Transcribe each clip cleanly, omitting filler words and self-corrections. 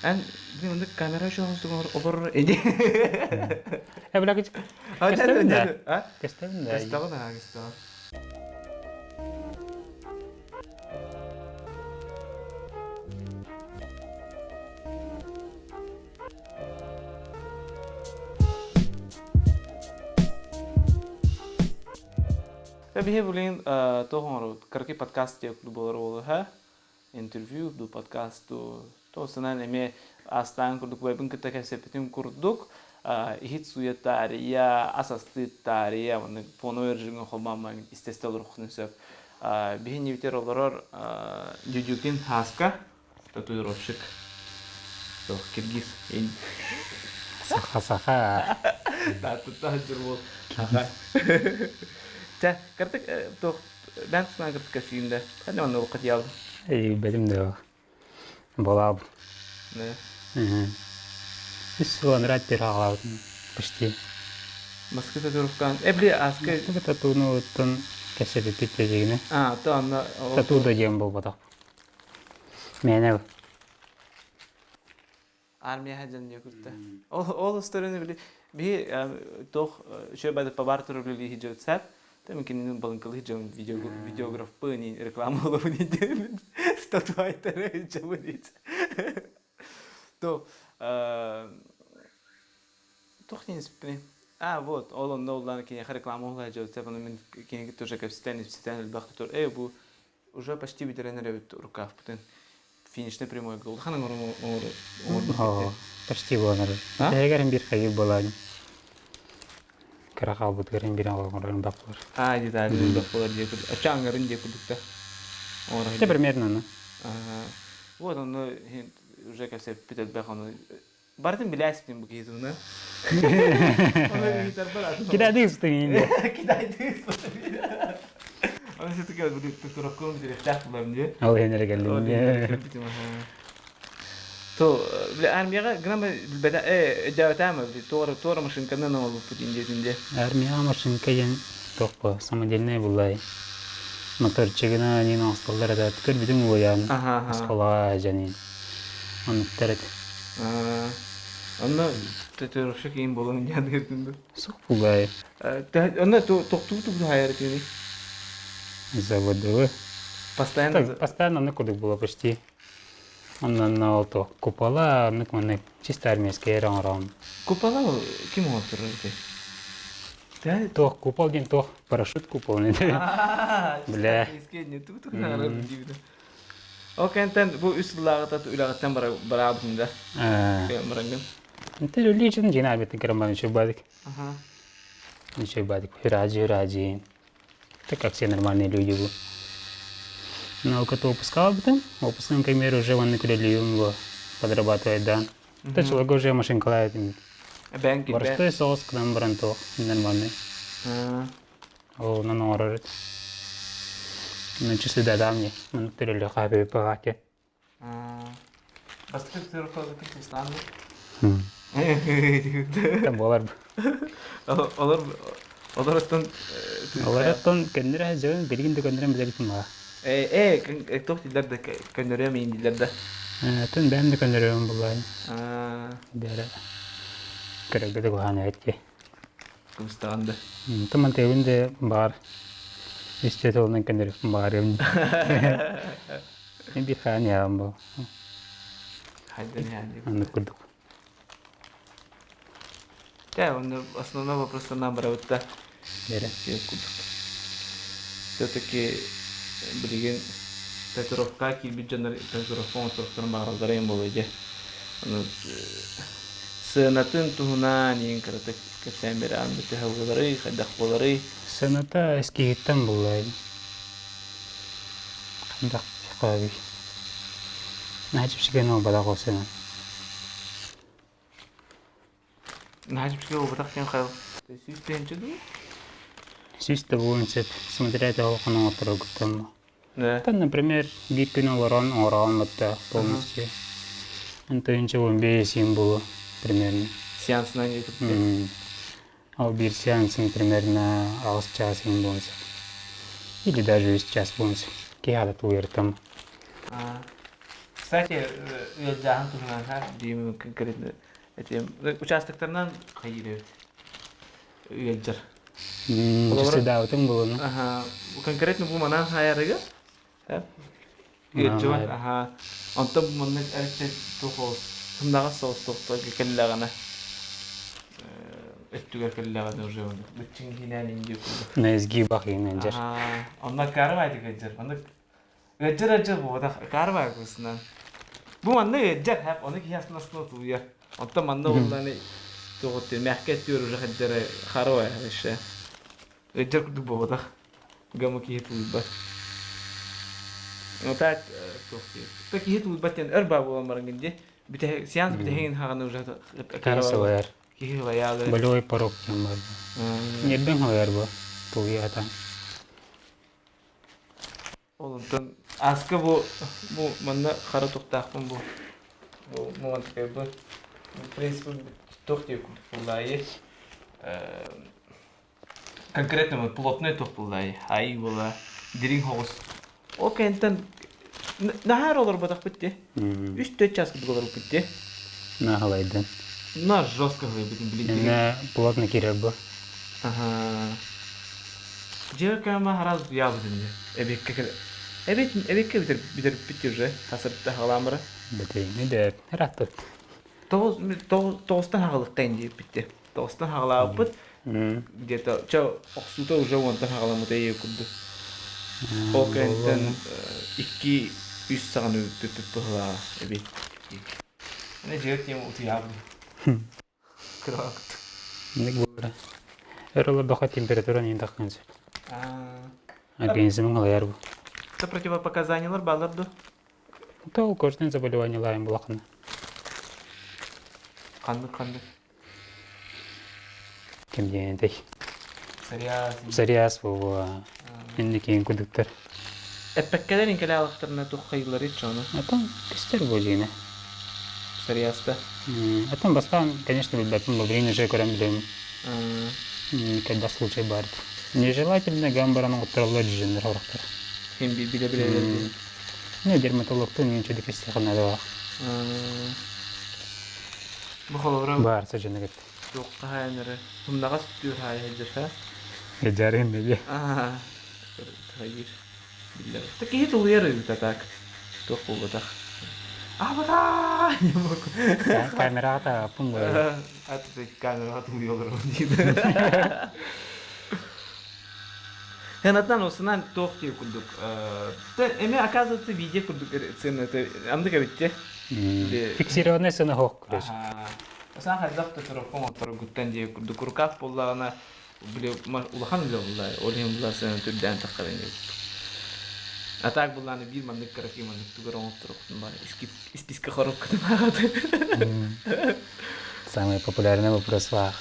Эн билин камера үчүгэй олорор эди. Э бля кэстэбин да. Кэстэбин да. Кэстэҕин аа кэстэҕин. Биһи билигин туох оҥоробут? Кыракый подкаст диэн буолар уолуһа. Интервью ду подкаст ду то сынан эмиэ астаан курдук бэйбин кытта кэпсэппитим курдук иһит сууйа таарыйа, ас астыы таарыйа, уонна фоновый режимҥэ холбоон истэстэ олоруоххутун сөп. Биһи иннибитигэр олорор Дюдюкин Хаска татуировщик Суох, киргиз. Саха саха. Тааттыттан сылдьар уол. Саха. Чэ, кыртык туох бээн тусунан кыртык кэпсиим да. Ханна манна олоххо тиийэбин? Бэтим да Балааб. Да. Үс сыл анараа өттүгэр хаалаабытым почти. Москва татуировкаан. Эбли аска Москва татууну оттон кэпсэппиппит дьигинэ. А, то анна Татуу да диэн буолбатах. Мээнэ армия сылдьан диэ курта. Ол ол историяны били биһи туох үчүгэй бады побар турар үлэлии сылдьыбыт Там кинини балыҥкалыы дьон видеографпын реклама олобун диэн татуайтары сылдьабын То туох диэн испини А, вот, ол онно улаан киниэхэ реклама оҥоро сылдьыбыт ону мин киниги тоже кэпсэтэн ипсэтэн элбэх тутур э бу уже почти бүтэрэн эрэбит рукавпытын финишный прямой улахан оҥорбут почти буолан эрэр. Эһигэрин биир хайыы буолаан кыра хаалбытыгарын биир оҥорорун бах буолар. А, детали бах буолар диye курдук. Ача аңгарын диye курдук да. Это примерно ону. Вот ону уже кэпсэппит элбэх ону Барытын билээспин бу киһи туһунан. Оны ыйытарбар атын. Кидайдыы ыстыҥ Кидайдыы Оны все-таки татуировкаларын бүтүрүөхтээх булам дии. Ол иһин эрэ кэллим дии. То армияҕа гынан билбэтэ э өйдөөбөтөөм туора туора машинканан оҥорбуппут индиэтин дии. Армияҕа машинка диэн туох самодельная буллай. Моторчигына нин оҥостоллор этэ көрбүтүҥ уойаан оскуолаҕа дьанин. Оннуктар этэ. Онно татуировщик иин буолан дьаныырдын дуу? Суох буолай. Онно тохтуу тугу хайар этиний? Заводовы. Постоянно Постоянно оннук курдук буола почти. Оннонно ол то купола оннук маннык чисто армейскай эрэ оҥороон. Купола ким оҥорторор этэй? Туох купол диэн туох парашют купол Бля. Ол кэнтэн бу үс сыллааҕыта үлэҕиттэн бараабытын да бараҥгын. Инте үллиичин дьиэн арбиттан кэрэн баран үчүгэй Үчүгэй Хюраджи, хюраджи. Так как все нормальные люди был. Наука-то выпускала бы там. Выпускным пример уже вон на подрабатывает, да. Это человек уже машинкалает. Простой соус к нам баран нормальный. Ол онон оҥорор эт. Числе мне. Маны төрөлө хаапы паҕаате. Бастакы татуировкаларгын кыстаан Там буолар. Олор олор оттон Олор оттон көннөрө дьон билигин да көннөрөн билэбитин баа. Э, э, туох дииллэр да көннөрүөм иин дииллэр да. Тун бэйэм да көннөрүөм буллаайын. Бэрэ көрөргө да куһаҕан эбит дии. Кыбыстаҕын да. Туман тыабын да баар үстэ тылынан көннөрүөхпүн баҕарыам. Мин биир хаан яҕам бу. Хайдан яҕан Оннук курдук. Тэ, онно основной вопростарынан барабыт да. Бэрэ. курдук. Все-таки билигин татуировка киирбит дьоннор татуировка оҥотторохторун баҕараллара им буолуо дии. Ону сыанатын туһунан иин кыратык кэпсээн биэрэҕин бу төһө буоларый, хайдах буоларый? Сыаната эскиһиттэн буоллай. Хайдах хаабый. Наһаа чэпчэки буолбатах ол сыана. Наһаа чэпчэки буолбатах диэн хайал 100 тыһыынча дуу? 100 да буолуон сөп. Смотря того ханан оҥоттороргуттан. Да. Там, например, биир күн олорон оҥороон батта полностью. Тыһыынча 15 син буолуо примерно. Сеансынан диэки. Ол биир сеансын примерно 6 час иһин буолуон сөп. Или даже 3 час буолуон сөп. Киһи аата тулуйартан. Кстати, ыалдьааһын туһунан ха диим конкретно этим участоктарынан хайыыр эбит ыалдьар. Холобура Часы булуну. Аха, конкретно бу манан хайарыга ыалдьыбат аха онтон бу маннык эрчэ туох сымнаҕас соҕус туохтарга кэллэҕинэ өттүгэр кэллэҕинэ уже быччыҥ иһинээн индиэ курдук. На изгибах иһинэн Аха, онно карвай ыалдьар. Онно ыалдьар ыалдьар буолбатах, карвай курсунан. Бу манна ыалдьар, хэп, ону киһи астына астына тулуйар. Оттон манна буоллааны туох мягкий өттүгэр уже хаддара харовай вообще. Ыалдьар курдук буолбатах. Гамма киһи тулуйбат. Ну так туох диир. То киһи тулуйбат диэн өр баа буолан баран дии. Бүтэһик сеанс бүтэһигин хаҕана уже Киһи сылайар. Киһи сылайаалы. Болевой порог диэн бар. Нербин хойар бу тулуйа Ол онтон аска бу бу манна хара тухтаахпын бу бу муҥатыкайбын в принципе туох диир курдук буоллаайы конкретно вот плотный туох буоллаайы ай буола дириҥ соҕус ол кэнниттэн наһаа олорботохпут дии 3-4 час курдук олорбуппут дии Наһалайдын. На жестко хылайбытын билин Инне плотно кирер бу. Ага. Дьиэ хараас уйаабытын дии. Эбиэккэ кэлэ эбиэт эбиэккэ бүтэр бүтэрбиппит уже хасырта халамыра. Бэтейни де раттыт. Тоҕус тоҕустан хаҕылыктайын диэбиппит Тоҕустан хаҕалаабыппыт где-то чэ охсуута уже уонтан хаҕаламмыта ийэ курдук. Ол кэнниттэн икки үс саҕаны бүппүппүт быһылааҕа эбит. Аны дьиэ тиэм утуйаабын. Кыраакт. Ник буолара. Өр олордоххо температура не таххан сөп. Организмың алайар бу. Это противопоказаниялар баалар ду? То кожное заболевание лайм булахына. Ханнык ханнык? Ким диэн этэй? Псориаз. Псориаз буолуо. Инникиин кудуктар. Эппэккэлэр инкэлэ алахтарына туххайылары чону. Атон көстөр буолуна. Псориазта. Атон бастаан, конечно, билбэппин, бу билигин уже көрөн билэм. Когда случай бар. Нежелательно гамбаран оҕоттороллор дьиэннэр орохтор. Ким биле-биле Не дерматологтун ничего кэстиэхэ Бу холобура Баар садьаныгыт. туохха хаайанары тумнаҕас түөр хаайа сылдьар Эдьарин диye. Аа хайыр биллэр. Та киһи тулуйар ыыта так. Туох буолбатах. Абата! Камераҕа тааппын буолар. Аты камераҕа тулуйа олоробун диир. Ханатан осынан туох диир курдук. Эми оказывается видео курдук цената андык эбитте. Фиксированная цена хоқ короче. Асан хайдах да тороппон отторгуттан диye курдук рукав буоллаҕына били улахан үлэ булла ол иһин булла сыана түрдээн таххарын диэбит. А так буллааны биир маннык кыракый маннык тугар оҥотторохтун баар исписка хоропкутун ааҕаты. Самый популярный вопрос вах.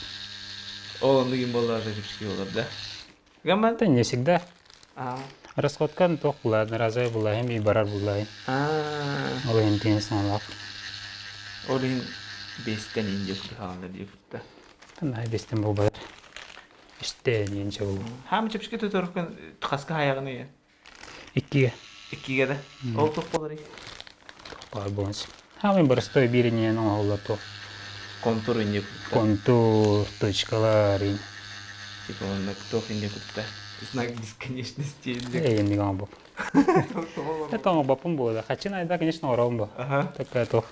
Ол оннук им буолла чепчики болар да. Гамман? Да не всегда. А. Расходкан туох була, одноразовый буллаһым и барар буллаһым. Ол иһин тиэн саҥалаах. Ол иһин бестен индия кутаҕалар диye кутта. Наһаа бестен буолбатар. Үстэ нинче болу. Хаам чепчики туторуккан хаска хайаҕын ийэ? Иккиге. Иккиге да? Ол туох боларый? Туох баар Хаамын простой бииринэн оҥоһуллар туох. Контур инде кутта. Контур, точкалар. Типа онно туох инде кутта. Знак бесконечности инде. Эй, инде оҥобоп. Это оҥобоппун буолла. Хачин айда, конечно, оҥоробун бу. Такая туох.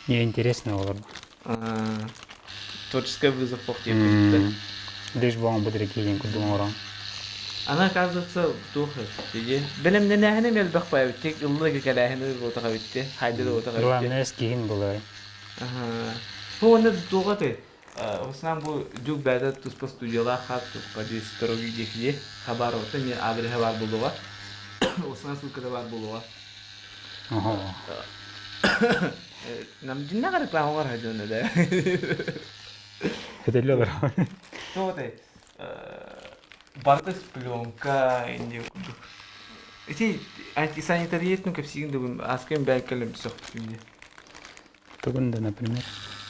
Неинтересно олор. Творческая вызов диэн Лишь бы оҥобут эрэ киирин курдук оҥорон. Она, оказывается, туох эбит бэлэмнэнээһинэ элбэх баайбыт тек ыллыга кэлээһини буотах эбитти хайда да буотах эбитти Главное киһин булай. Бу уонна туоҕа ты Осынан бу Дюк бэйэтэ туспа студиялаах хат туспа дии диэки Хабаровта эмиэ адреһа баар буолуоҕа. Осынан ссылката баар буолуоҕа. Нам дьиннээх реклама оҥор дьоно да. Этелле олор. Туох барыта пленка инди курдук. Ити антисанитария кэпсиигин дугун аскын бэйкэлим сөхпүтүн дии. Тугун да, например.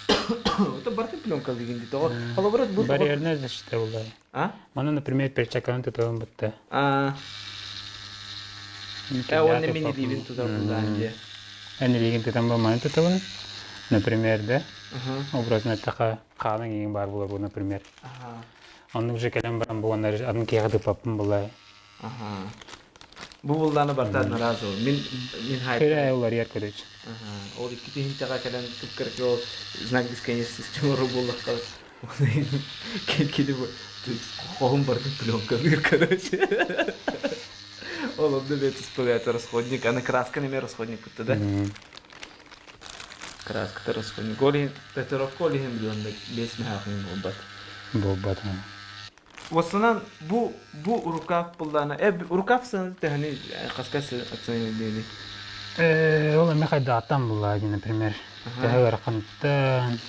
Это барыта пленка дигин ди тоҕо. Холобура бу Барьерная защита була. А? Маны, например, перчатканы тутуом бутта. А. Э, уонна мин илиибин тутар буллаан дии. Эн илиигин тутан баманы тутабын. Например, да, образно эттэххэ, хаалаҥ иҥин баар буолар, например. Оннук же кэлэн баран бу уонна атын киһиэхэ тыппаппын булай. Бу буллааны барта одноразово. Мин мин хайт. Көрө уларыйар короче. Ол икки тыһыынчаҕа кэлэн кып-кыракый ол знак бесконечности оҥорор буоллахха кини бу хоһун барытын пленкалыыр короче. Ол онно бэт исполнять расходник, аны краска эмиэ расходник кытта да. Краската расходник. Ол иһин татуировка ол иһин билиэн бес мөһөөхүн буолбат. Буолбат. Уоссанан бу бу рукав буллаана рукав сыаната төһөнүй хаска оценивали? Ол эмэ хайдааттан буллаа дии, например, төһө ыарахантан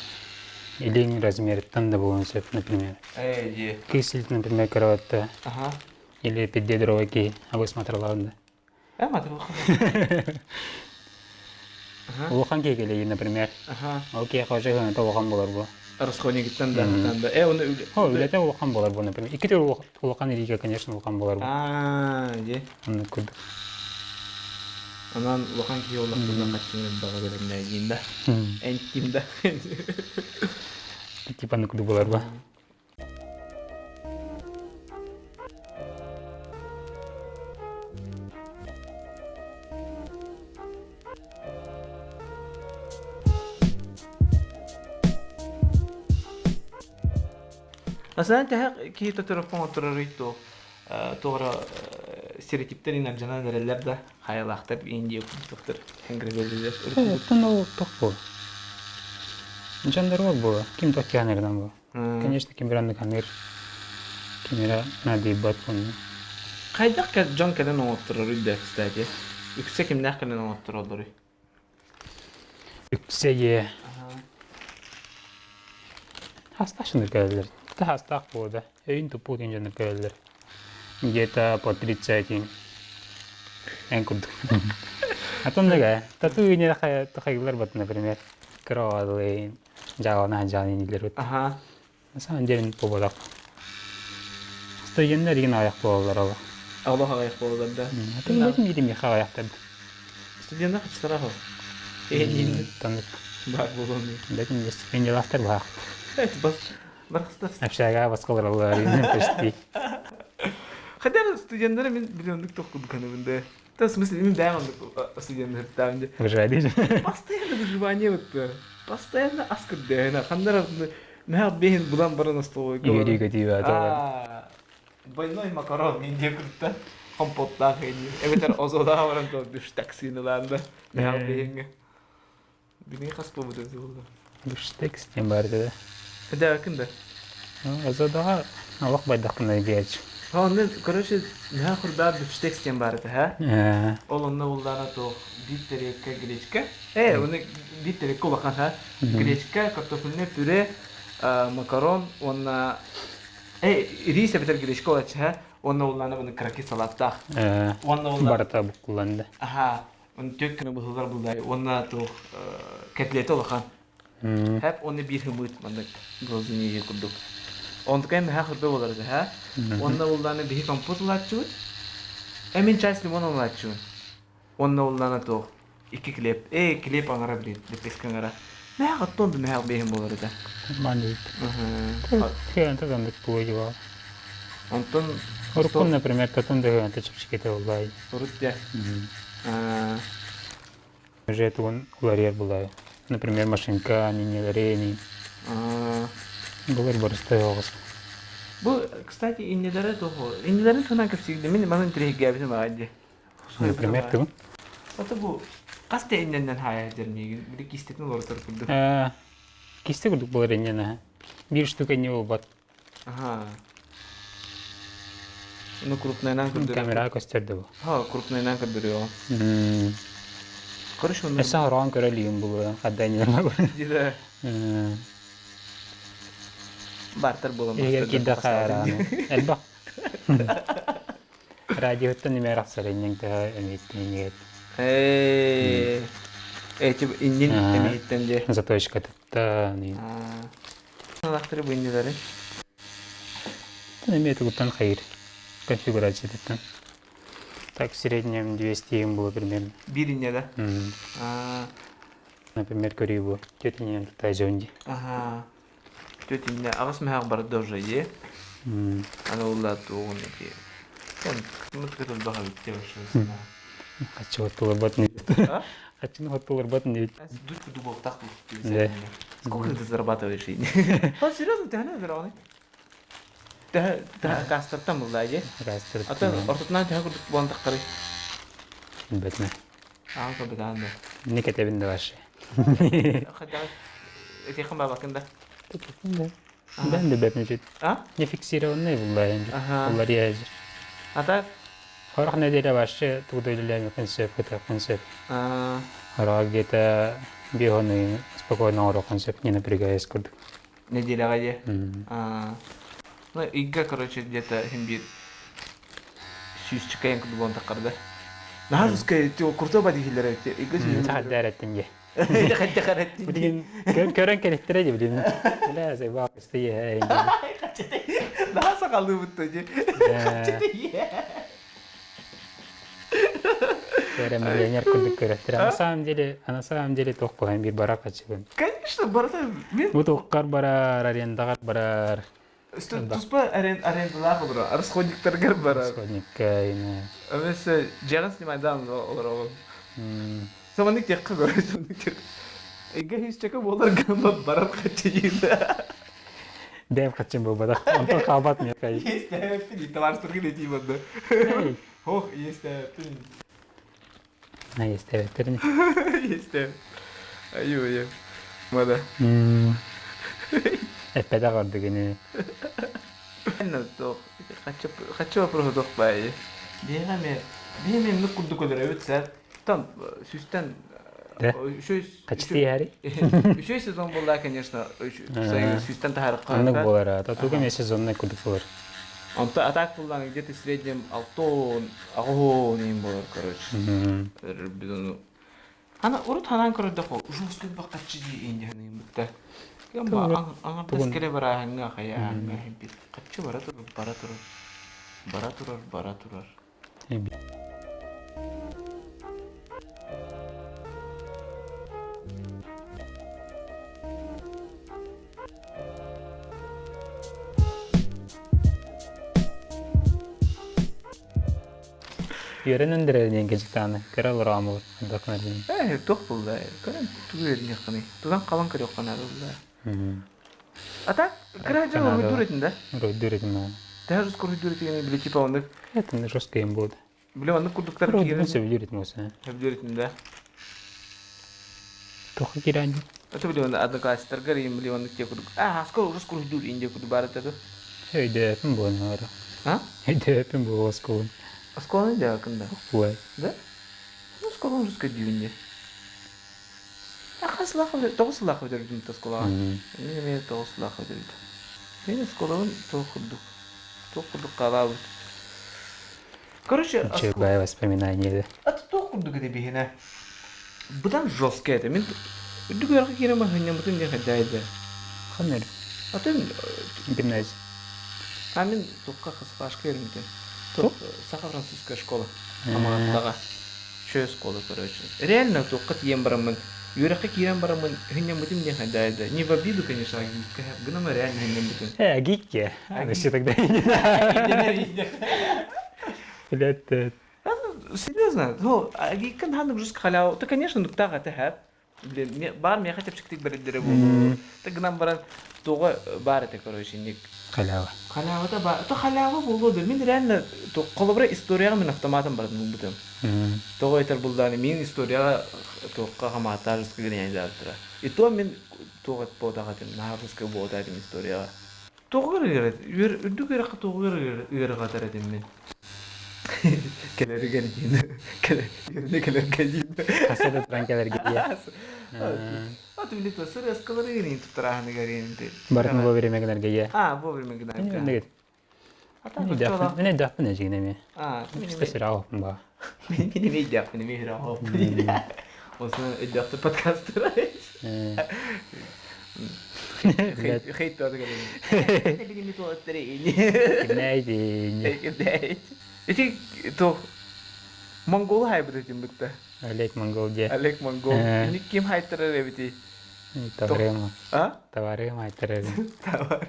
илиҥ размерыттан да буолуон сөп, например. Ээ, Кыыс илиитин, например, кроватта или пиддедровой киһи абыс матралаан да. Матралахан. Улахан киһи кэлэйи, например. Ол киһиэхэ уже ыһыната улахан буолар буо. Расходнигиттан да, да. Оны О, үлэтэ улахан буолар буо, например. Икки төр улахан илиигэ, конечно, улахан буолар буо. Аа, дьэ. Оннук курдук. Онон улахан киһи улаханынан хаччыҥ элбэҕи бэлэмнээйиин да. Энтим да. Типа оннук курдук буолар буо. Асынан тэһэх киһи татуировка оҥотторорый туох туора стереотиптэр инардьанан эрэллэр да хайалаахтар индия курдуктар хенгрезеллер. Оттон ол тох буо. Дьон буо. Ким туох киһи буо. Конечно, ким эрэ аннык ким эрэ наадыйбат онно. Хайдах дьон кэлэн оҥоттороруй да, кстати? Үксэ кимнээх кэлэн оҥоттороллоруй? Үксэ е хастаах дьоннор кэлэллэр. Хастаах буолда. Өйүн туппут дьоннор кэлэллэр. Где-то по 30 эн курдук. Атын да тату инere тахайылар бат, например, кыра дьаалана дьаалын инилэр Аха. На самом деле буолбатах. Студеннар игин аҕыйах буолаллар ол. Олох аҕыйах буолаллар да. Атын бэтим биирим миэхэ аҕыйахтар. Студеннар хачтара хо. Эйиин Таннык. Бар буолуон. Бэтим стипендиялаахтар баах. Бас бархстар. Общага баскалар почти. Хотя студенттары мин билиондук тохкудуканыбын да. То в смысле мин бэйэм оннук студенттардаам дии. Выживание. Постоянно выживание вот. Постоянно ас көрдөһүнэ. Ханнара мээх бэһин булан баран остоловойга Үөрүү көтүү аталар. Больной макарон индия курта компоттаах инни. Эбэтэр озодаах баран то бифштексин ылаан да мээх бэһиҥҥэ. Билигин хас буолбут эбит буолла? Бифштекс диэн баар этэ. Эдээкин да. Озодаҕа олох байдахпына диэч. Онно, короче, наһаа хурдаах бифштекс диэн баар этэ, һэ? Ол онно буллаана туох биир тэриэккэ гречка. Оны биир тэриэккэ улахан, һэ? Гречка, картофельное пюре, макарон уонна рис эбэтэр гречка олаччы, һэ? Уонна уллаана бұны краки салаттаах. Уонна барыта буккулланды. Аха, Оны түөрт күнэ быһыллар булдай уонна туох котлета улахан. Хэп уонна биир хымыт маннык глазунья курдук. Онтукай мэһэ хырда болар этэ, һэ? Уонна уллааны биһи компот ылааччыбыт. Эмин чай с лимоном ылааччыбын. Уонна уллаана туох икки килиэп. Килиэп аҥара блин, лепестка аҥара. Мэһэ оттон да мэһэ бэйэм болар этэ. Маннык. Тыанта дандык буойуа. Онтон Уруккун, например, татун дыһыанта чэпчэкитэ буллай. Урут дьэ. Уже тугун уларыйар булай. Например, машинка, нинелери, Булар барыстай оҕус. Бу, кстати, иннилэрэ туох иннилэрин туһунан кэпсиирдим. Мин манан интириэһиргээбитим аҕай дии. Например, тугун? Ото бу хас да иннэннэн хаайар дьэр миигин били кистэтин олорутар курдук. Кисте курдук буолар инньэ Биир штука инньэ буолбат. Аха. Ну, крупнайынан көрдөрүө. Камера көстөр да бу. Ха, крупнайынан көрдөрүө. Короче, онно... Эссе хороон көрө илигим булуо, хадда иннилэр Дьэ. Бартер буолан Егер киирдэ харааны. Элбэх. Радиоттан имээр ахсар иннин төһө эмиттин Э, эти иннин эмиттен же. Заточка тытта. Лахтыры бу иннилери. Эмиэ тугуттан хайыр конфигурациятыттан. Так, в среднем 200 им было примерно. Биир инньэ да? Например, көрүү бу. Түөрт инньэ тута дьонди. Аха. Түөрт инньэ аҕыс мөһөөх барда уже дии. Аны улла туоҕун ити. Мут кытылбах эбит вообще. Хаччы оттуларбат не. Хаччыны оттуларбат не. Дуть куду буолтах Сколько ты зарабатываешь? Он серьезно, ты хана вероны? Кастартан булла дии. Кастартан. Атын ортотунан төһө курдук буолан тахтарый? Билбэтинэ. Аан кабытаан да. Не кэтэбин да вообще. Хотя этиэххин баабаккын да. Да, билбэтин чуть. А? Не фиксированный булла енді. Ага. Буллар языр. А так? Хорох неделя вообще туда үлэлээмэппин сөп, кытыахпын сөп. А, Хорох где-то бионы спокойно оҥоруоххун сөп, не напрягаясь курдук. Неделяҕа дии. А, ну, ыйга, короче, где-то син биир сүүсчүкэ курдук буолан таххарда. Наһаа жесткая, крутой бадихилер эбит. Ыйга сүүс. Хаддар эттин дии. Хаддар эттин. Билигин көрөн кэлиттэрэ дии билигин. Бля, заебал, стои. Наһаа сахалыыбыт дии. Эрэ миллионер курдук көрөттөр. На самом деле, а на самом деле туох куһаҕан биир барар хаччыбын. Конечно, барыта мен Бу туоххар барар, арендаҕар барар. Туспа арендалаах олорор, расходниктаргар барар. Расходникка ина. Эмесе дьиэҕин снимайдаан олороҕун. Саманнык тиэххэ көрө, соннук тиэх. Эгэ хисчэкэ буолар гына барар хаччы диир. Бэйэм хаччым буолбатах. Онтон хаалбат миэхэ. Есть товарищтаргын этии барда. Ох, есть Есть Есть Аю, Мада. Эппэтэх ордук ини. Хочу вопрос туох баайы. Биһиэхэ биһиэхэ эмне курдук өлөрөбүт сэр. Там сүүстэн Хачты яри. Үчүгэй сезон буолла, конечно. Сүүстэн таһаарыкка. Оннук буолар. Татуга мен сезонный курдук буолар. Онто атак буллан где-то в среднем алтон, аҕыһон иин болар, короче. Бидону. Ана урут ханаан көрөрдөхө жесткий баккаччы дии иин бутта. Аңардас кэлэ барааһыҥҥа хайааһыҥҥа бит хаччы бара турар, бара турар, бара турар, бара турар. Үөрэнэн дэрэ диэн кэжиктааны кыра олорооммут документин. Ээ, туох буолла? Көрөн тугу үөрэниэххиний? Тутан хабан көрүөххэ наада буолла. А так, кыра дьон уруйдуур этин да? Уруйдуур этим да. Төһө жестко уруйдуур этигин били типа оннук. Это жестко им будет. Били оннук курдуктар киирэн. Сөбүлүүр этим осы. Сөбүлүүр этим да. Тоха киирэн. Это били онно одноклассниктаргар им били оннук те курдук. А, скоро уже скоро уруйдуур инде курдук баар этэ. Өйдөөпүн буолан А? Өйдөөпүн буол оскуолун. Оскуоланы дьаакын да. Буой. Да? Ну, оскуоланы жестко дүүнде. Хас сылаах тоҕус сылаах бүтэрдим оскуолаҕа. Мин эмиэ тоҕус сылаах бүтэрдим. Мин оскуолабын туох курдук туох курдук хаалаабыт. Короче, Чебай воспоминания да. Это туох курдук этэ биһинэ. Быдан жесткий это. Мин үрдүк үөрэххэ киирэн баһынньаммытым диэн хайдаайда. Ханна Атын гимназия. А мин туохха хасфашка үөрэммитим. Туох саха-французская школа. Амааттаҕа. Чөс школа, короче. Реально туохха тиийэн бараммын, үөрэххэ киирэн бараммын хынньаммытым диэн хайдаайда. Не в обиду, конечно, агитка, гынама реально хынньаммытым. Агитке. А все тогда не Блядь, Серьезно, ну, агиккан ханнык жестко халява. То, конечно, нуктаға тэһэп. Блин, бар меха чэпчэктик бэриллэрэ буолуо. Та гынан баран тоҕо баар этэ, короче, ник. Халява. Халявата ба, то халява буолуо да. Мин реально холобура историяҕа мин автоматом бардым булбутум. Тоҕо этэр булдааны мин историяҕа туохха хамаатаа русский геняйдаабыттара. И то мин туох буотах этим, наһаа русский буота этим историяҕа. Тоҕо үрдүк үөрэххэ тоҕо ыарырҕатар этим мин. Кэлэригэр диин. Үөрэнэ кэлэргэ диин. Хаса да туран кэлэргэ диэн. А ты билет сырыаскалары гинин туттарааһыныгар гинин. Барытын вовремя гынарга иә. А, вовремя гынарга. Мен өйдөөхпүн эжигин эмиэ. Чисто сирэҕэ баа. Мин эмиэ өйдөөхпүн эмиэ сирэҕэ Осына өйдөөхтөр подкасттара. Хейт туата кэлэн. Билими туаттары ини. Кимнээйдин. Кимнээйд. Ити туох Монголу хайбыт этим бытта. Олег Монгол дьэ. Олег Монгол. Ини ким хайтарар эбитий? Товарыма. А? Товарыма айтарар. Товар.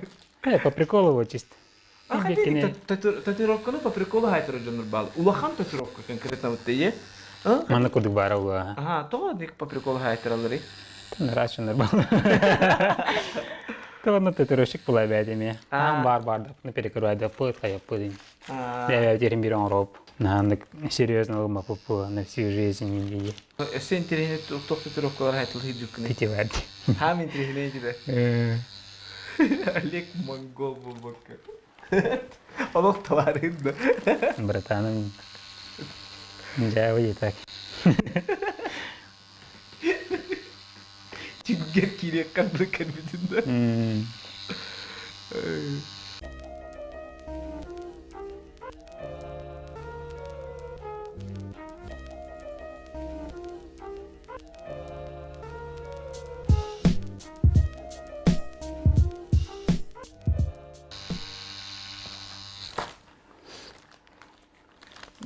По приколу вот чисто. А хотели татуировканы по приколу хайтарар дьоннор баал. Улахан татуировка конкретно вот тее. Манна курдук баара ула. Ага, тоҕо ник по приколу хайтаралларый? Нравится нормально. Тоҕо татуировщик була бэйдеме. Аан бар бар да перекрывай да пыт хая пыдын. Бэйдерин бир оҥороп. Нааннык серьезно ылма пупу на всю жизнь индии. Өссө интириэһинэй туох татуировкалар хайтылыһы дьүккүнэ. Титиват. Хаам интириэһинэй этэ. Олег Монгол буолбакка. Олох товарыһын да. Братаным, дьэ, и так. Чиггер киириэх ханнык кэлбитин да.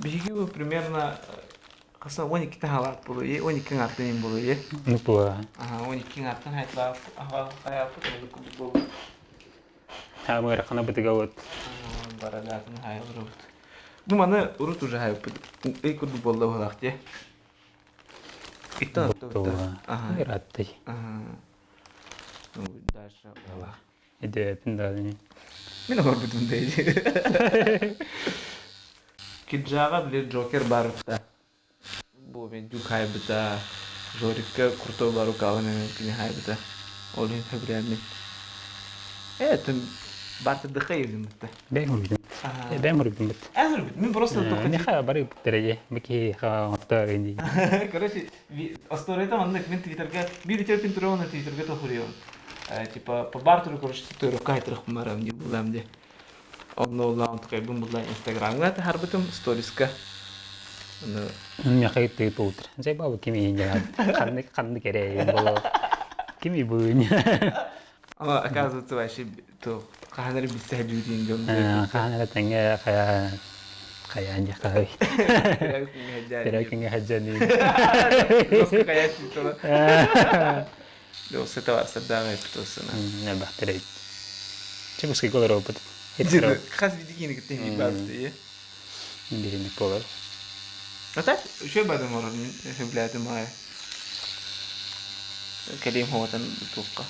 Биһиги бу примерно хасан 12 хаалаат буолуо, 12 ҥаартан иин буолуо. Ну була. Аха, 12 ҥаартан хайтлаах хайааппыт оннук курдук буолбут. Ыарахана бытыга вот. Барагаатын хайаларыбыт. Ну маны урут уже хайаппыт. Ый курдук буолла быһалаах дии. Иттен Була. Ырааттай. Ну, дальше была. Идэпин да Мин олорбутум да Киджаҕа били Джокер барыта. Бу мен дюк хайбыта. Жорикка крутой барукалын кини хайбыта. Ол иһин сөбүлээммин. Э, бартыдыха евдим бытта. Бэм урбүтүм. Бэм урбүтүм быт. Эн урбүт. Мин просто только Неха бары дәрәҗә. Бики ха оттар инди. Короче, историята маннык мин Твиттерге биир үтүө күн туругуна Твиттерге тохуруйом. Типа по бартеру, короче, татуировка айтырых барам ди булам ди. Онно улаан тукайбын буллаан Инстаграмҥа таһарбытым сториска. Ону Мехай ты путр. Зай бабы кими инжа. Ханны ханны кере боло. Кими буйн. Ама оказывается вообще то хаһан эрэ билсэ дьүүтин дьон. Хаһан эрэ тэҥҥэ хайа хайа анья хай. Теракинге хаджани. Хайа Сета сардаага эпитосына. Бахтырай. Чебуски колор опыт. Хас видигини кытта баабыт. Бирини колор. А так, еще бадым орон хөбләдим ай. Кэлим хуотан туққа.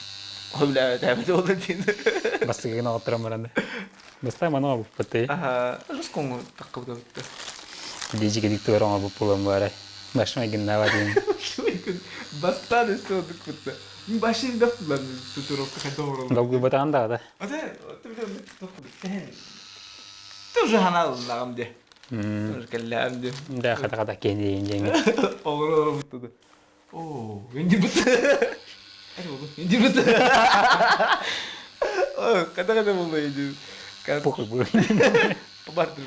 Хөбләдим ол дин. Бастыгын оттырам баранда. Баста мана буппаты. Аха, русскому таккыбыта битте. Дижиге диктор оңа буппулам бара. Башма гиннава дин. Бастан өстө одук битте. Башын даптылар татуировка хайда орол. Долгуй батан да да. Ата, ты Тоже ханаллагым де. Тоже кэллэм де. Да, хата хата кенди инжеңе. Оҕур оҕур буттуду. Оо, инди бут. Инди бут. О, ката ката болду инди. Похуй бу. Побартыр.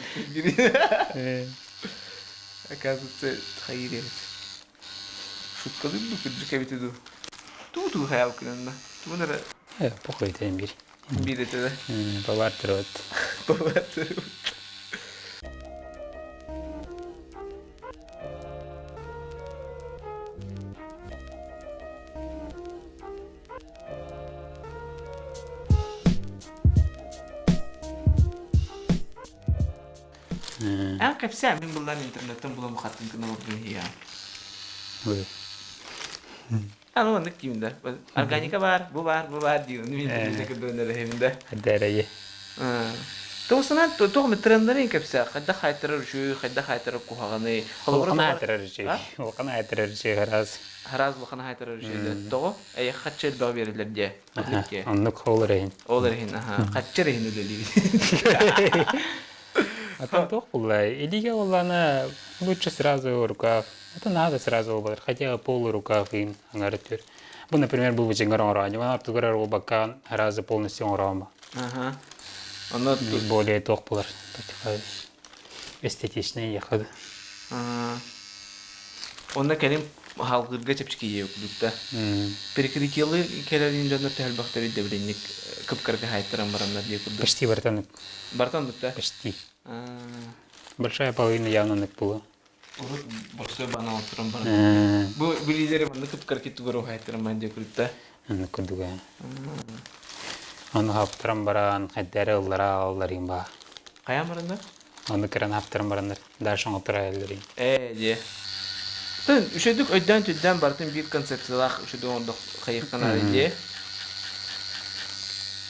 Оказывается, хайыр Шуткалым ду кырдьык эбити ду. Туу-туу хайалкынанна. Тугун эрэ Похуй тем бир. Биир этэ Побартыр вот. Побартыр. Эн кэпсээ мин буллан интернеттен булан хаттын кына олордун хия. Аны маннык киим да. Органика бар, бу бар, бу бар диир. Мин интернетте көрдөрөн эрэһим да. Адэрайы. Тоҕусунан тоҕо трендерин кэпсээ хайдах хайтарар үчүгэй, хайдах хайтарар куһаҕаный. Улахан хайтарар үчүгэй. Улахан хайтарар үчүгэй хараас. Хараас улахан хайтарар үчүгэй. Тоҕо? Эйэ хаччы элбэх биэрэллэр диэ. Оннук ол эрэ иһин. Ол эрэ иһин, аха. Хаччы эрэ иһин үлэлиибит. А там туох булла? Илиге уллана лучше сразу рукав. Это надо сразу болар. Хотя полурукав им аңары түр. Бу, например, бу быжыңар оңороо. Вана тугар баккан разы полностью оңорома. Ага. Оно более туох булар. Эстетичный ехады. Онно кэлин хаалгырга чэпчэки иэйэ Перекрытиелы кэлэрин дьоннор төһөлбөхтөр дэбилинник кып-кырга хайттаран бараннар дии курдук. Почти бартан. Бартан бутта. Почти. Большая половина явно нык была. Урут борсуой банан оттуран баран. Бу билиилери манна кыпкар киттугар уһайтаран ман дьэ күлтэ. Аны курдуга. Аны хаптаран баран, хайдары ыллара алларыым ба. Хайа барандар? Аны кыран хаптаран барандар, дальше оҥоттора эллэрин. Ээ, дьэ. Тын үчүгдүк өйдөөн түддээн бартын биир концепциялаах үчүгдүк оҥордох хайыххана дьэ.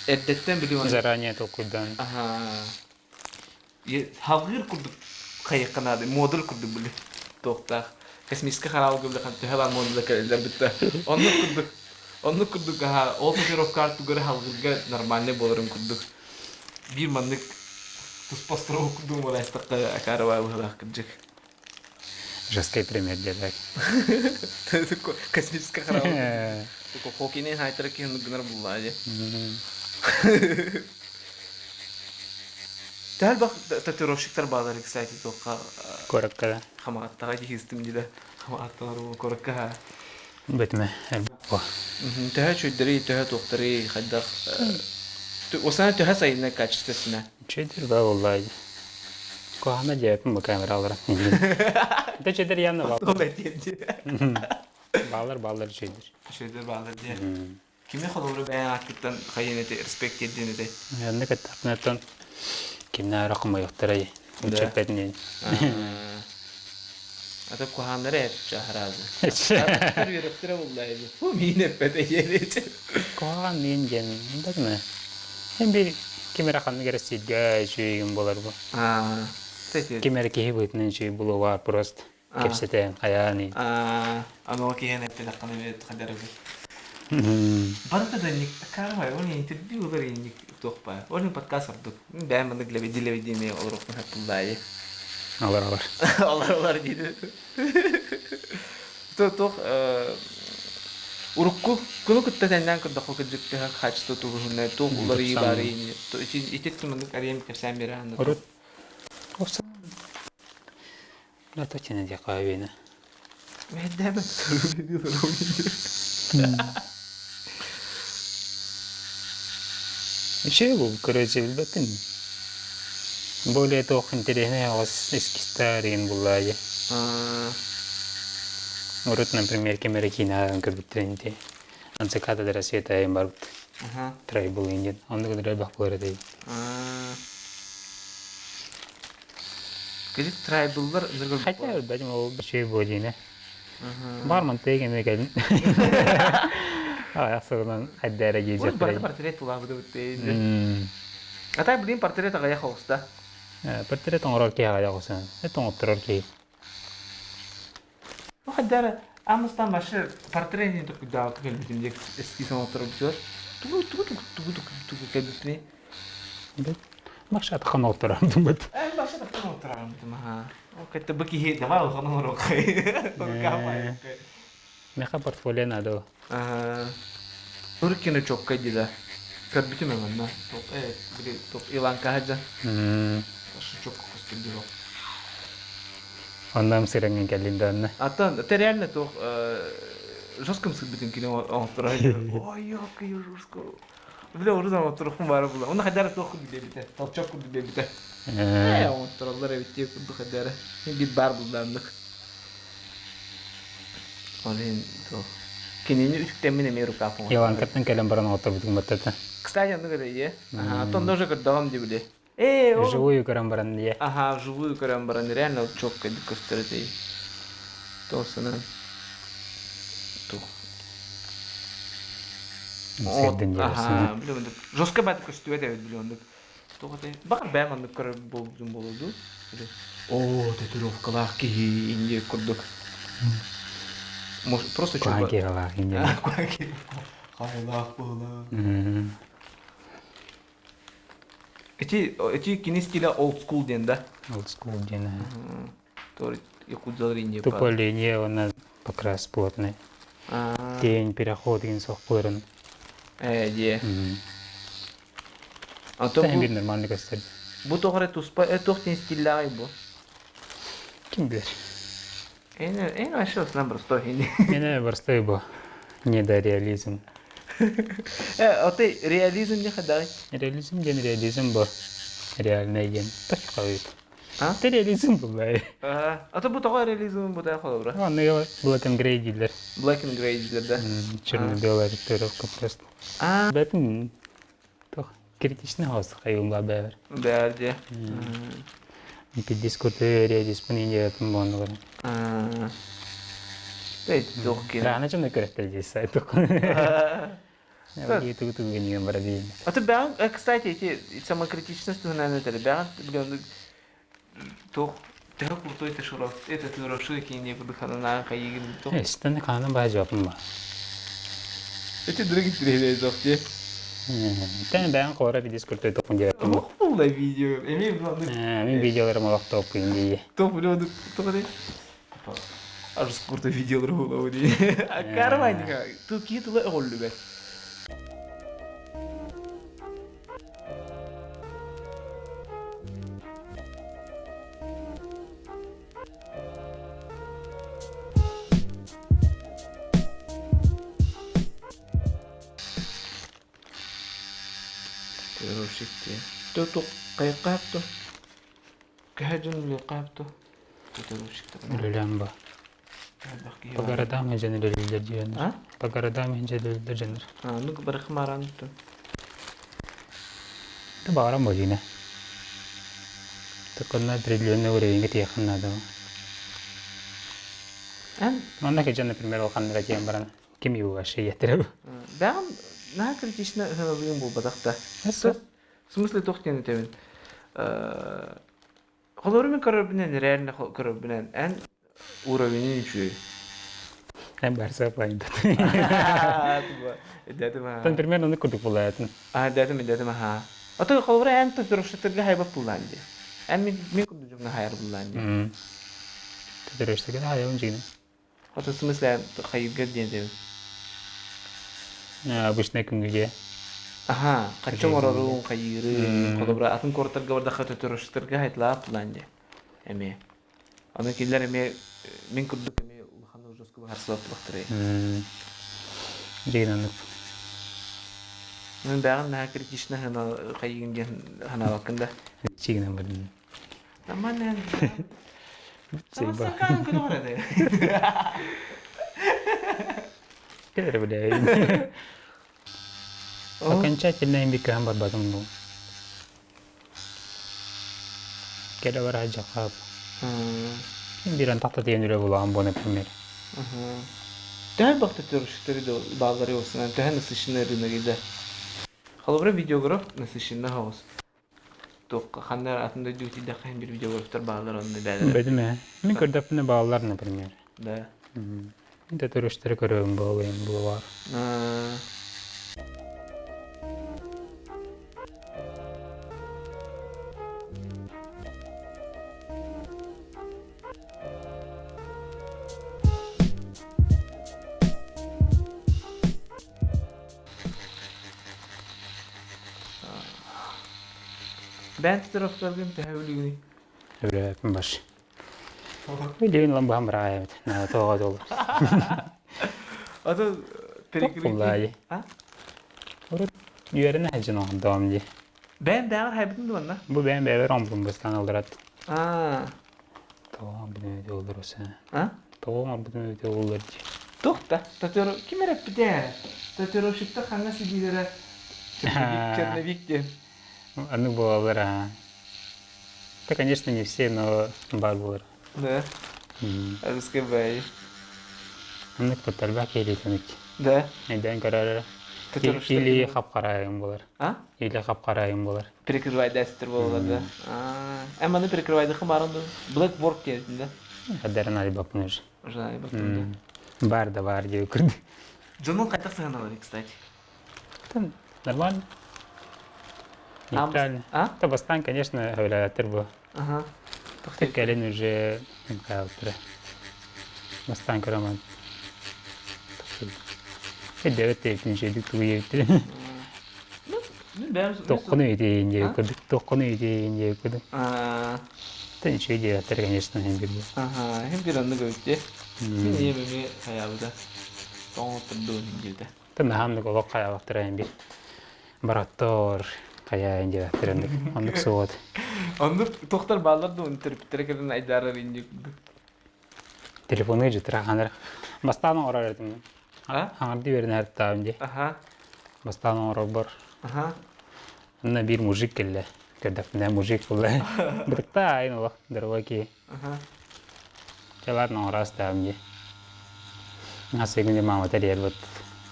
Эрдэттэн билим. Заранее толкуйдан. Аха. Халгыыр курдук хайыахха наада, модуль курдук били туохтаах космическай хараалга били төһө баар модула кэлэллэр бытта. Оннук курдук оннук курдук аха ол татуировкаар тугары халгыырга нормальный буоларын курдук биир маннык туспа островок курдук буолаастахха акаарыбаа быһыылаах кырдьык. Жесткий пример диэбэк. Космическай хараал. Хокини хайтара киһи гынар буллаа дии. Төһө элбэх татуировщиктар баалар, кстати, туохха Куоракка хамааттаҕа киһистим дии хамаатталар куоракка бэтимэ элбэх бу. Төһө үчүгэйдэрий, төһө туохтарый, хайдах осана төһө сайынна качествосына? Үчүгэйдэр баа буоллаа дии. Куһаҕана диэбэппин бу камералара. Да үчүгэйдэр явно бааллар. Бааллар, бааллар үчүгэйдэр. Үчүгэйдэр бааллар дии. Кими холобуру бэйэҥ ааккыттан хайыан этэй, респект диэн этэй? Оннук эттэхпинэ кимнээх эрэ хомойуохтарай, үчүппэтинин. Ата куһааннары эт чаһараазы. Аттар үөрэхтэрэ булла эби. Бу миин эппэтэ диэн. Куһаҕан миин диэн бэтимэ. Эн бир ким эрэ ханнык эрэ сиргэ үчүгүйгүн болар бу. Ким эрэ киһи быһыытынан үчүгүй булуо просто. Кэпсэтэн хайаан Аныгы киһини эппэтэххинэ бэт хадарыбыт. Барыта да ник кармай, ол интервью ылар инник туох баар. Ол подкаст ордук. Бэйэм маннык лэбэди-лэбэди олоруохпун хаппыллаайы. Алар алар. Алар алар диди. Туох урукку күнү кытта тэннээн көрдөххө кырдьык төһө качество тугуһунна туох уларыйыы баарый ити маннык арыйан кэпсээн биэрэ Урут Да точно диэххэ үөнэ. Мэһэйдээбэт Үчүгэй бу короче билбэппин. Более туох интэриэһинэй аҕыс эскизтар игин буллаайы. Урут, например, ким эрэ киинэҕэ көрбүттэрин ити От заката до рассвета айан барбыт. Трайбл диэн. Оннук элбэх буолар этэ. Кэлик трайбллар Хотя бэтим ол үчүгэй буо диэнэ. Бар мантыйык эмиэ кэлин. Ахсырынан хайдара Ой, барыта портрет тулаабыты бытты. А так, блин, портрет аҕыйах оҕуста. Портрет оҥорор киһи аҕыйах оҕуста. Это оҥотторор киһи. Ну, хайдара амыстан башы портрет не токудаалка кэлбитим диэк эскиз оҥотторобутугар тугу тугу тугу тугу тугу тугу кэлбитиний? Баша атахан оттораамтыммыт. Э, баша атахан оттораамтым, аха. Ол кытта бу киһи давай улахан оҥоруоххай. Меха портфолио надо. Туркины чокка дила. Көрбүтүм манна. Э, били Иланка хаджа. Ашы чокка көстүр Оннам сыраҥын кэллин да онно. Аттан, это реально туох жестком сырбытын кини оҥотторо. Ой, ёпка, жестко. Бile орун оҥотторохпун баара була. Онно хайдара туох курдук диэбитэ. Толчок курдук диэбитэ. Ээ, оҥоттороллор эбит диэ курдук хайдара. Биир баар булдааннык. Ол иһин туох. Кинини үтүктэммин эмиэ рукав оҥотторо. Иланкаттан кэлэн баран оҥотторбутуҥ баттата. Кстати, оннук эрэ ийэ. Ага, оттон тоже көрдөҕүм дии били. Ээ, ол Вживую көрөн баран дии. Аха, вживую көрөн баран реально ол четко көстөр этей. Тоосунан тух. Сирдин Аха, били оннук жестко бат көстүбэт эбит били оннук. Туох этэй? Баҕар бэйэм оннук көрөр буолбутум буолуо дуу? О, татуировкалаах киһи инди курдук. Может, просто Куһаҕан киһилаах инди. Куһаҕан киһи. Хайлаах буолаа. Эти, эти кини стиля old school диэн да? Old school диэн. Тоже якудзалар инде Тупо линия она покрас плотный. Тень, переход деген соққыларын. Э, дие. А то бу нормальный көстөр. Бу тоҕо эрэ туспа, туох диэн стиллээҕий бу? Ким билэр? Эн, эн вообще основном простой. Мене простой бу. Недореализм. Э, отой реализм не хадай? Реализм диэн реализм бу. Реальный диэн. Так қойып. А? Ты реализм буллай. А то бу тоҕо реализм бу холобура. Онно Black and Grey дииллэр. Black and Grey дииллэр да. Черно-белая ректировка просто. А. Бэтин туох критичный хаос хайылла бэбэр. Бээр дии. Пиддис курты реализмын индиятын буоннулар. Рано чем көрөттөр здесь сайт. А ты бэҕэн, кстати, эти самокритичность туһунан этэр. Бэҕэн билэн туох төһө крутой татуировка, это татуировщик кииние курдук ханан хайыгын туох. Эстен хаанан баа жуапын ба. Эти дырыгы тирehлээ зох дии. Тэн бэҕэн хора видис крутой тохун диэппин. Ох була видео. Эми Мин видеоларым олох топ дии. Топ биле топ Аж курта видеолар була дии. Карваника. Тут кии тыла өҕүллүбэт. Туту Үлэлээн ба. По городам дьон үлэлииллэр диэннэр. По городам дьон үлэлииллэр дьоннор. Ты баҕарам божина. Таконна определенный уровеньга тиэхин надо. Манна кэжэн, например, улаханныра тиэн баран ким его вообще еттирэ. Бэҕэм наһаа критично ыһылыым буолбатах да. В смысле туох диэн этэбин? Холобур мин көрөрбүнэн, реально көрөрбүнэн, эн уровенин үчүгэй. Эн барса планета. Дэтим Тон примерно ону курдук булаатын. А, дэтим, дэтим, аха. А то холобура эн татуировщиктарга хайбат буллаан дии. Эн мин мин курдук дьоҥҥо хайар буллаан дии. Татуировщиктарга хайабын дьиҥинэ. А то в смысле хайыргар диэн этэбин. Обычный күнгүгэ. Аха, хачча оҥороруун, хайыырын, холобура атын куораттарга бардахха татуировщиктарга хайтлаап буллаан дии. Эмиэ. Аны кинилэр эмиэ мин курдук эмиэ улахан ужаска быһаарсыбат буоллахтарай. Дьиҥин оннук. Мин бэҕэн наһаа критично хайыгын диэн санаабаккын да. Чигинэн бардым. Нормально. Сейба. Самасакаан күнөҕөр этэ. Кэлэр билэйин. Окончательно имбиккаһан барбатым бу. Кэлэ бараа дьахаап. Биирэн тахта тиэн үлэ булаан бу, например. Төһө бахта төрүштэри бааллары осынан төһө насыщенный рынок да. Холобура видеограф насыщенный хаос. Туох ханна атын дойду тиийдэххэ биир видеографтар бааллар онно бээлэрэ. Бэдим ээ. Мин көрдөппүнэ бааллар, например. Да. Мин да төрүштэри көрөбүн буолуйум буолар. Бэйэн татуировкаларгын төһө билигиний? Өлөөппүн баш. Билигин ылан баһан быраҕайабыт. Наада тоҕо доллар. А то перекрытие. А? Урут үөрэнэ сылдьан оҥордоҕум дии. Бэйэм бэйэҕэр хайбытын дуонна? Бу бэйэм бэйэбэр оҥорбутум быстаан ылларат. Аа. Тоҕо оҥорбутум эбитэ буоллар уса. А? Тоҕо оҥорбутум эбитэ буоллар дии. Туох да, татуиров... Ким эрэ эппитэ? Татуировщиктар ханна сидиилэрэ черновик, черновик диэн. Аны буолаллар аа. Это, конечно, не все, но баар буолар. Да. Азыскабай. Оннук туттарбах киһилиитиник. Да. Өйдөөн көрөр или хап-хараайым буолар. А? Или хап-хараайым буолар. Перекрывайдастыр буолар да. А, маны перекрывайдыхы барын да. Black work диэтин да. Хадарын албаппын уже. Уже албаппын да. Бар да бар диye көрдү. Дьонун хайдах сыһаналар, кстати? Нормально. Нейтрально. А? Та бастан, конечно, говорят, бу. Ага. Кэлин уже хаалтыра. Бастаан көрөмөн. Эдебет тейтин шейдик тугу ебиттир. Тоққуну үтейин дие көрдүк. Тоққуну үтейин дие көрдүк. Тен үчүгэй диэбэттэр, конечно, хем бир. Ага, хем бир оннук эбит Мин ийэм эмиэ хайаабыта. Тоҥоттурдуун диэбитэ. Тэн хааннык олох хайаабактара хем бир. Бараттор. Хайа диэбэттэр оннук. Оннук суот. Оннук туохтар бааллар дуу төрөппүттэрэ кэлэн айдаарар инник. Телефону жытыра ханар. Бастаан оҥорор этим. А? Хаҥарды үөрэнэ һыртаабын дии. Аха. Бастаан оҥорорбор. Аха. Онно биир мужик кэллэ. Көрдөхпүнэ мужик буолла. Бытыктаа айын олох дорогой киһи. Аха. Чэ ладно оҥороостаабын дии. Асыгын мама тэрийэр вот.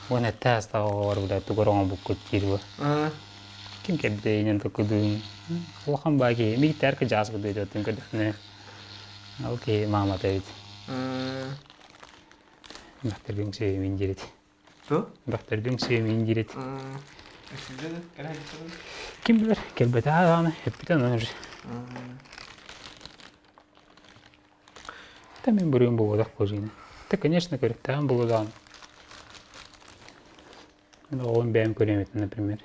Уон этте астаах оҕолор бля тугу оҥорбуккут диир бу. Ким кэбдейинен токудуун. Улахан баа киһи. Мииттээр кыдьаас кудуй диэттин көрдөхпүнэ. Ол киһи маамата эбит. Бахтаргын сиэмин диэбит. Ту? Бахтаргын сиэмин диэбит. Ким билэр, кэлбэтэ даҕаны, эппитэ онон уже. Да мин буруйум буолбатах буолуо. Да, конечно, көрүктэҕим буолуо даҕаны. Оҕом бэйэм көрүөм этэ, например.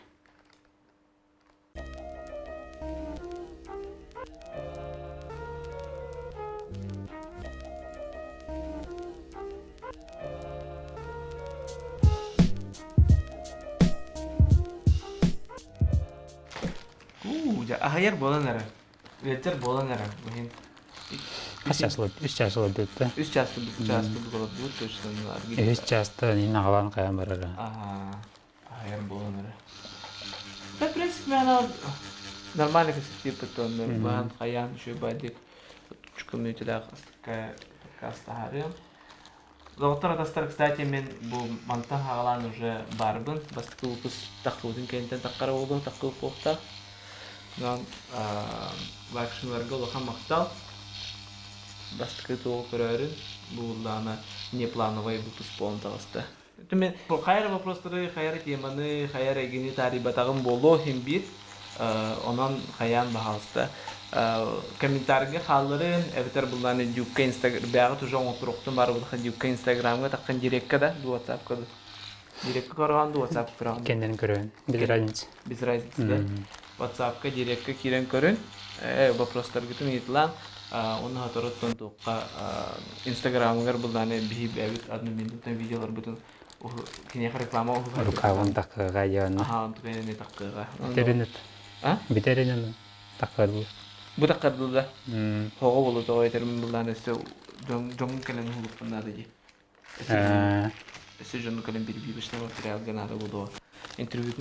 Уу, дьэ, аһыйар буолан эрэр. Ыалдьар буолан эрэр. Иһин. Хас чаас олордубут? Үс чаас олордубут да? Үс чаас курдук чаас курдук олордубут точно. Үс чааста ин аҕалаан хайан барара. Аха. Аһыйар буолан эрэр. Да, в принципе, она нормально кэпсэтиэппит онно баан хайаан үчүгэй баайдык чукумнүүтүлээх подкаст таһаарыам. Доҕоттор атастар, кстати, мин бу мантан хаалаан уже баарбын. Бастакы выпуск таххыбытын кэнниттэн таххара буолуо, таххыбыт буолуохтаах. Онон лайкшыларга улахан махтал. Бастакы туоҕу көрөөрүн, бу буллаҕына неплановый выпуск буолан таҕыста. Мен хайа вопростары, хайа теманы, хайа эргини таарыйбатаҕым буолуо иһин биир. Онон хайаан баһаалыста комментарийга хаалларын, эбэтэр буллааны дюкка инстаграм бэҕэ уже оҥотуруохтун баар буоллаха дюкка инстаграмҥа таххан дирекка да ду ватсапка да дирекка көрөҕүн ду ватсапка көрөҕүн Кэннин көрөҕүн. Без разницы. Без разницы да. Ватсапка дирекка киирэн көрүн, вопростаргытын ыйытылаан, уонна соторуттан туохха инстаграмыгар буллааны биһи бэйэбит одноминутный видеоларбытын киниэхэ реклама уһулар. Рукавын такыга дьон. Аха, онтука не такыга. Бүтерин А? Бүтерин такырды. Бу такырды да. Хоҕо болу тоҕо этермин буллаан өссө дьон кэлэн уһулукпун наада дии. Өссө дьону кэлэн бирбиибишна материалга наада болуо. Интервью.